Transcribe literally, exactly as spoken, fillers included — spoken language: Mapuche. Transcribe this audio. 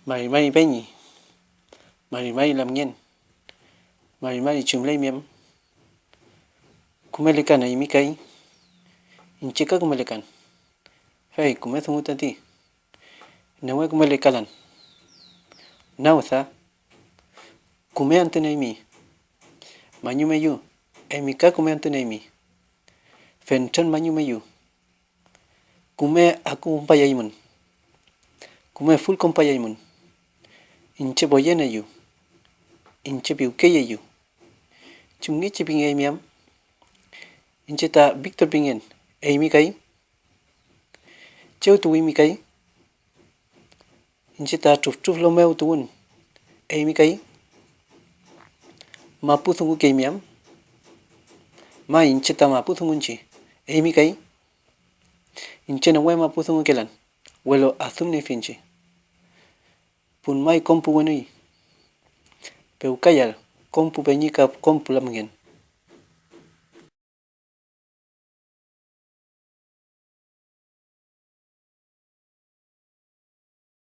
Mari mari peñi, mari mari lamngen, mari mari chumleymi am. Kumelekan eymi kay, iñche ka kumelekan, fey küme dungu tati, newe kumelekalan. Nawda, kume antüneymi, mañumeyu, eymi ka kume antüneymi, fentren mañumeyu. Küme akuwümpayaymün, küme fülkonpayaymün. Iñche poyeneyu, iñche piwkeyeyu. ¿Chumngechi pingeymi am? Iñche ta Victor pingen, eymi kay? ¿Chew tuwimi kay? Iñche ta truftruflu mew tuwün, eymi kay? ¿Mapu dungukeymi am? May, iñche ta mapu dungunchi, eymi kay? Iñche newe mapu dungukelan, welu adümniefi iñche. Pun may kom pu wenüy. Pewkayal, kom pu peñi ka kom pu lamngen.